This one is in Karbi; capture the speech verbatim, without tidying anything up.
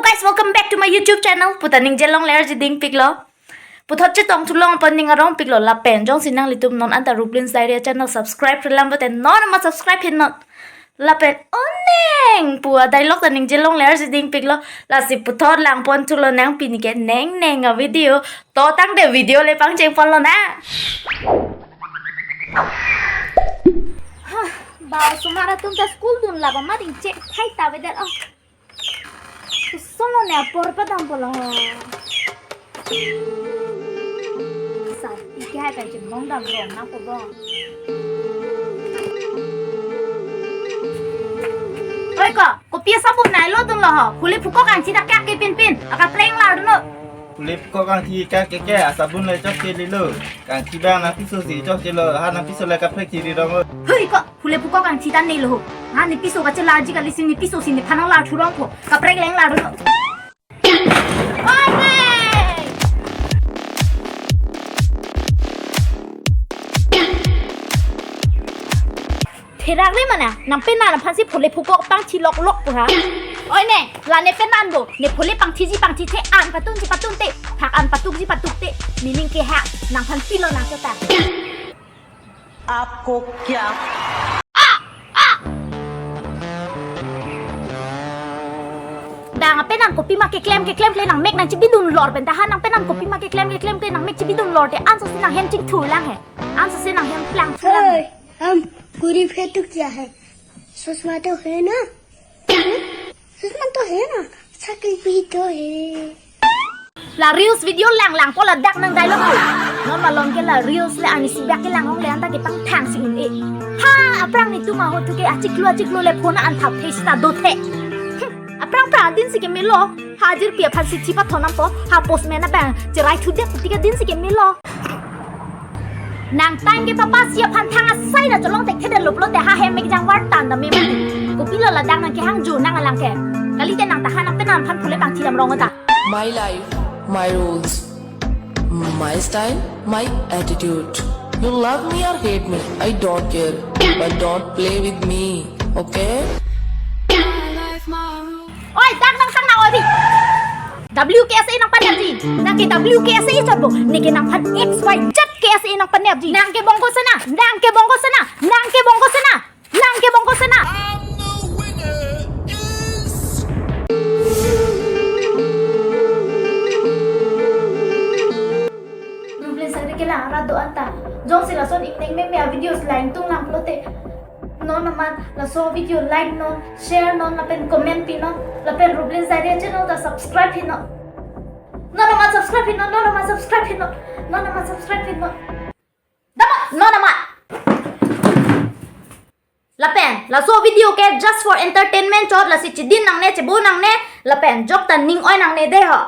Guys, welcome back to my YouTube channel. Puta ningje longle arjiding piklo. Puthot chetong thu longpon ning arong piklo lapen jongsi nanglitum non anta Rublin's Diary channel subscribe-re lang pulote non amat subscribe-he non. Lapen oneng pu a-dialogue ta ningje longle arjiding piklo. Lasi puthot langpon thulo nang pini ke nengneng a-video. To tangte video le pangchengponlonang. Hah, ba osomar atum ta school dunlap amat ingchek thai ta avedet o. Kosonlo ne apor padampo lo. Sa, ike hai pen chibong dam rong nangpo bong. Oi ko, kopi asabun nai lo dunlo ho. Phule phukok angchi ta kak ke pinpin. Akaprek langdunnon. Phule phukok angchi kak ke ke, asabun le chokche lilo. Kangchi bang nangpiso si chokchelo, ha nangpiso le kaprek chiri rong lo. Hui ko, phule phukok angchi ta nelo ho. Ha nepiso kachelarji kali si nepiso si nephan nanglar thurong pho. Kaprek langlar do. Oi, hey! Therak le mana, nang penan aphan si phule phukok pangchi loklok pu ha. Oi ne, la ne penan bo, ne phule pangchiji pangchithe an patunji patunthe, thak an patukji patukthe, nening kehak, nangphan pilo nang chota. आपको क्या? Dang apenan kopima keklem keklem kle nangmek nangchibidun lor pen ta ha nang penan kopima keklem keklem kle nangmek chibidun lor te ansose nanghem chingthur lang he. Ansose nanghem plangthur lang he. ओए, हम गरीब है तो क्या है? सुषमा तो है ना? सुषमा तो है ना? साइकिल भी तो है। La reels video langlangpo ladak nang dialogue ko. Non malom ke la reels le ani sibak kelang ong le anta kepangthang si un-e. Ha, aphrang netum ahut thu ke achiklo achiklo le phone an thap the sita dothe. Hmm, aphrang aphrang adin si kemelo. Ha jirpi aphan si chipa thonampo. Ha postman abang cherai thudet puti ke din si kemelo. Nang time ke papasi aphan thang asai na cholong thekthedetlo pulote ha hem mek jangvar tan dam me mati. Kopilo ladak nang kehangjo nang alang ke. Kalite nang ta ha nang penan aphan phule pangchi dam rong ta. My life, my rules, my style, my attitude. You love me or hate me, I don't care. But don't play with me, okay? Oi, dak nang sang nang oi di. W K S A nangpanerji. Nang ke W K S A chotpo. Neke nangphan X Y Z K S A nangpanerji. Nang ke bongko sena. Nang ke bongko sena. Nang ke bongko sena. Nang ke bongko sena. Rublin Diary kelang arat do-an ta. Jongsi lason ingdeng meme a-videos langtung lang pulote. Non amat laso video like non, share non, lapen comment pi non, lapen Rublin Diary channel ta subscribe hi non. Non amat subscribe hi non, non amat subscribe hi non, non amat subscribe hi non. Dama, non amat. Lapen, laso video ke just for entertainment chot, lasi chidin nangne, chibu nangne, lapen jok ta ning oi nangne de ho.